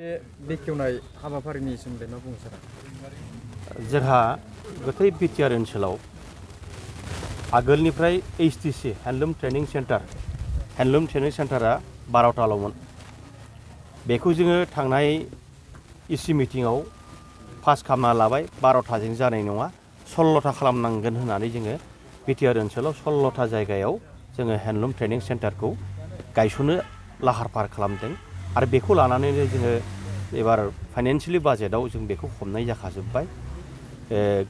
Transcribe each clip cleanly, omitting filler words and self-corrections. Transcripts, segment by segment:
बेखेवनाय हाबाफारिनि सोमोन्दै मा बुंनो सारा? जोंहा गोथै बिटिआर ओनसोलाव आगोलनिफ्राय HTC हेन्डलुम ट्रेनिं सेन्टारा 12टाल'मोन। बेखौ जोङो थांनाय इसि मिटिङाव पास खालामना लाबाय 12टाजों जानाय नङा 16टा खालामनांगोन होननानै जोङो बिटिआर ओनसोलाव 16टा जायगायाव जोङो हेन्डलुम ट्रेनिं सेन्टारखौ गायसननो लाहार फाहार खालामदों आरो बेखौ लानानैनो जोङो एबार फाइनान्सियेलि बाजेटआव जों बेखौ हमनाय जाखाजोब्बाय।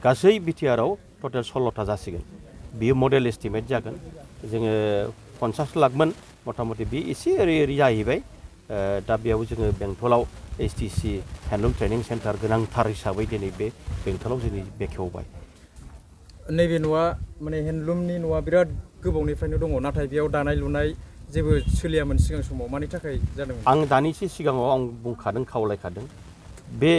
गासै बिटिआरआव टटेल 16टा जासिगोन। बियो मडेल एस्टिमेट जागोन। जोङो 50 लाखमोन मथा मथि बे एसे ओरै जाहैबाय। दा बेयाव जोङो बेंटलाव HTC हेन्डलुम ट्रेनिं सेन्टार गोनांथार हिसाबै दिनै बे बेंटलाव जोंनि बेखेवबाय। नैबे न'आ माने हेन्डलुमनि न'आ बिराद गोबावनिफ्रायनो दङ, नाथाय बेयाव दानाय लुनाय जेबो सोलियामोन सिगां समाव। मानि थाखाय जादोंमोन? आं दानिसो सिगाङाव आं बुंखादों, खावलायखादों। बे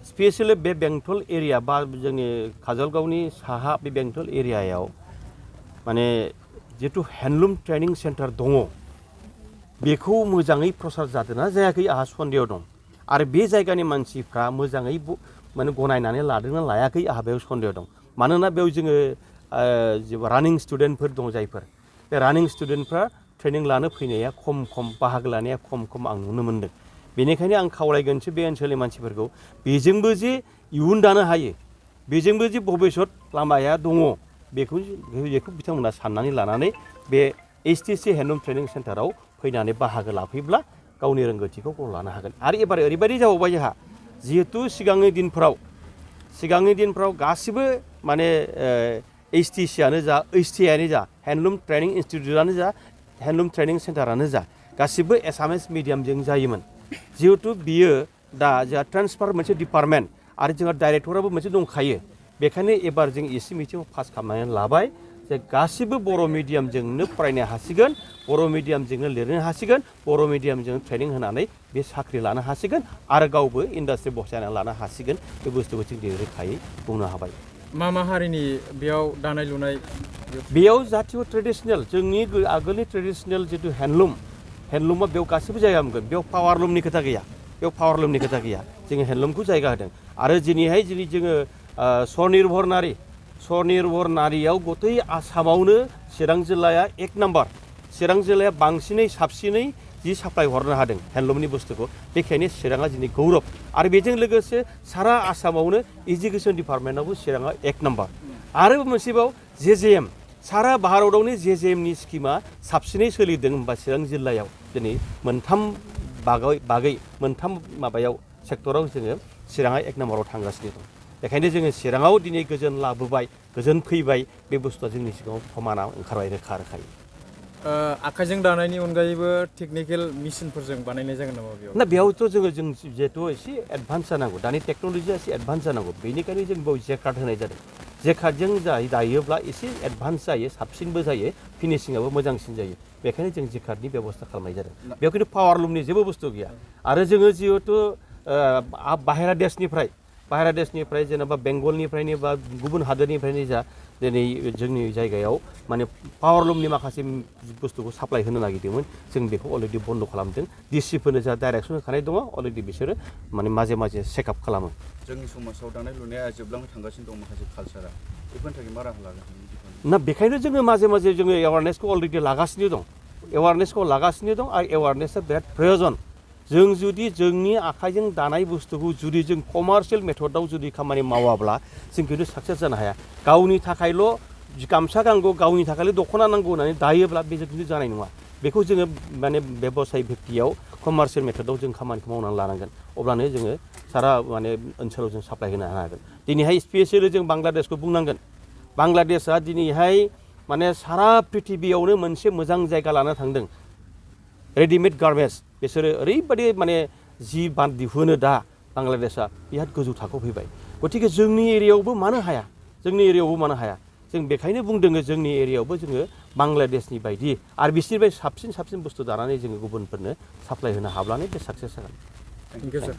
स्पेसियेलि बे बेंटल एरिया बा जोंनि काजलगावनि साहा बे बेंटल एरियायाव माने जिथु हेन्डलुम ट्रेनिं सेन्टार दङ बेखौ मोजाङै प्रसार जादोंना जायाखै आंहा सन्देह दं। आरो बे जायगानि मानसिफ्रा मोजाङै माने गनायनानै लादोंना लायाखै आंहा बेयाव सन्देह दं। मानोना बेयाव जोङो रानिं स्टुडेन्टफोर दं, जायफोर बे रानिं स्टुडेन्टफ्रा ट्रेनिं लानो फैनाया खम बाहागो लानाया खम आं नुनो मोनदों। बेनिखायनो आं खावलायगोनसो बे ओनसोलनि मानसिफोरखौ बेजोंबो जे इयुन दानो हायो, बेजोंबो जे भबिष्यत लामाया दङ, बेखौ बिथांमोना साननानै लानानै बे HTC हेन्डलुम ट्रेनिं सेन्टाराव फैनानै बाहागो लाफैब्ला गावनि रोंगौथिखौ लानो हागोन। आरो एबार ओरैबायदि जाबावबाय जोंहा, जिहेथु सिगांनि दिनफ्राव गासिबो माने HTCआनो जा HTIआनो जा हेन्डलुम ट्रेनिं इनस्टिटिउटआनो जा हेन्डलुम ट्रेनिं सेन्टारानो जा गासिबो एसामिस मिडियामजों जायोमोन। जिहेथु बियो दा जोंहा ट्रान्सफार मोनसे डिपार्टमेन्ट आरो जोंहा डाइरेक्टराबो मोनसे दंखायो। बेखायनो एबार जों इसे मिथिङाव पास खालामनानै लाबाय जे गासिबो बर' मिडियामजोंनो फरायनो हासिगोन, बर' मिडियामजोंनो लिरनो हासिगोन, बर' मिडियामजों ट्रेनिं होनानै बे साख्रि लानो हासिगोन आरो गावबो इन्डास्ट्रि बसायना लानो हासिगोन। बे बुस्थुखौ जों दिनै रोखायै बुंनो हाबाय। मा हारिनि बेयाव दानाय लुनाय? बेयाव जाथिय ट्रेडिसनेल जोंनि आगोलनि ट्रेडिसनेल जिथु हेन्डलुमा बेयाव गासिबो जायगा मोनगोन। बेयाव पावारलुमनि खोथा गैया, जोङो हेन्डलुमखौ जायगा होदों। आरो दिनैहाय जोङो स्वनिर्भर नारियाव गथै आसामावनो चिरां जिल्लाया 1 नाम्बार। चिरां जिल्लाया बांसिनै साबसिनै जि साप्लाय हरनो हादों हेन्डलुमनि बुस्थुखौ। बेखायनो चिराङा दिनै गौरब। आरो बेजों लोगोसे सारा आसामावनो इडुकेसन डिपार्टमेन्टआवबो चिराङा 1 नाम्बार। आरो मोनसेबाव JJM सारा भारतआवनो JJMनि स्किमा साबसिनै सोलिदों होनबा चिरां जिल्लायाव दिनै मोनथाम माबायाव सेक्टराव जोङो चिराङा 1 नाम्बाराव थांगासिनो दं। बेखायनो जोङो चिराङाव दिनै गोजोन लाबोबाय, गोजोन फैबाय। बे बुस्थुआ जोंनि सिगाङाव प्रमाना ओंखारबाय रोखायै। आखाइजों दानायनि अनगायैबो टेकनिकेल मेसिनफोरजों बानायनाय जागोन नामा बेयाव? ना, बेयावथ' जों जिहेथु एसे एडभान्स जानांगौ, दानि टेक्न'लजिया एसे एडभान्स जानांगौ। बेनिखायनो जों बेयाव जेकार्ड होनाय जादों। जेकार्डजों दायोब्ला एसे एडभान्स जायो, साबसिनबो जायो, फिनिशिंआबो मोजांसिन जायो। बेखायनो जों जेकार्डनि बेब'स्था खालामनाय जादों। बेयाव खिन्थु पावारलुमनि जेबो बुस्थु गैया। आरो जोङो जिहेथु बाहेरा देशनिफ्राय जेनेबा बेंगलनिफ्रायनो बा गुबुन हादोरनिफ्रायनो जा दिनै जोंनि जायगायाव माने पावारलुमनि माखासे बुस्थुखौ साप्लाय होनो नागिरदोंमोन। जों बेखौ अलरेडि बन्द' खालामदों। डिसिफोरनो जा डाइरेक्सन होखानाय दङ, अलरेडि बिसोरो माने माजे चेकआप खालामो। जोंनि समाजाव दानाय लुनाया जोबलांनो थांगासिनो दं, माखासे कालसारा। बेफोरनि थाखाय मा राहा लागोन? ना, बेखायनो जोङो माजे जोङो एवारनेसखौ अलरेडि लागासिनो दं। आरो एवारनेसआ बिराद प्रयजन। जों जुदि जोंनि आखाइजों दानाय बुस्थुखौ जुदि जों कमार्शियेल मेथडआव जुदि खामानि मावाब्ला जों खिन्थु साक्सेस जानो हाया। गावनि थाखायल' गामसा नांगौ, गावनि थाखायल' दख'ना नांगौ होननानै दायोब्ला बे खिन्थु जानाय नङा। बेखौ जोङो माने बेबसाय भित्तियाव कमार्शियेल मेथडआव जों खामानिखौ मावनानै लानांगोन। अब्लानो जोङो सारा माने ओनसोलाव जों साप्लाय होनो हागोन। दिनैहाय स्पेसियेलि जों बांलादेशखौ बुंनांगोन। बांलादेशआ दिनैहाय माने सारा प्रिथिबियावनो मोनसे मोजां जायगा लाना थांदों। रेडिमेड गार्मेन्ट्स बिसोरो ओरैबायदि माने जि दिहुनो दा बांलादेशआ बिराद गोजौ थाखोआव फैबाय। गतिके जोंनि एरियायावबो मानो हाया? जों बेखायनो बुंदों जोंनि एरियायावबो जोङो बांलादेशनि बायदि आरो बिसोरनिफ्राय साबसिन बुस्थु दानानै जोङो गुबुनफोरनो साप्लाय होनो हाब्लानो बे साक्सेस जागोन। Thank you sir.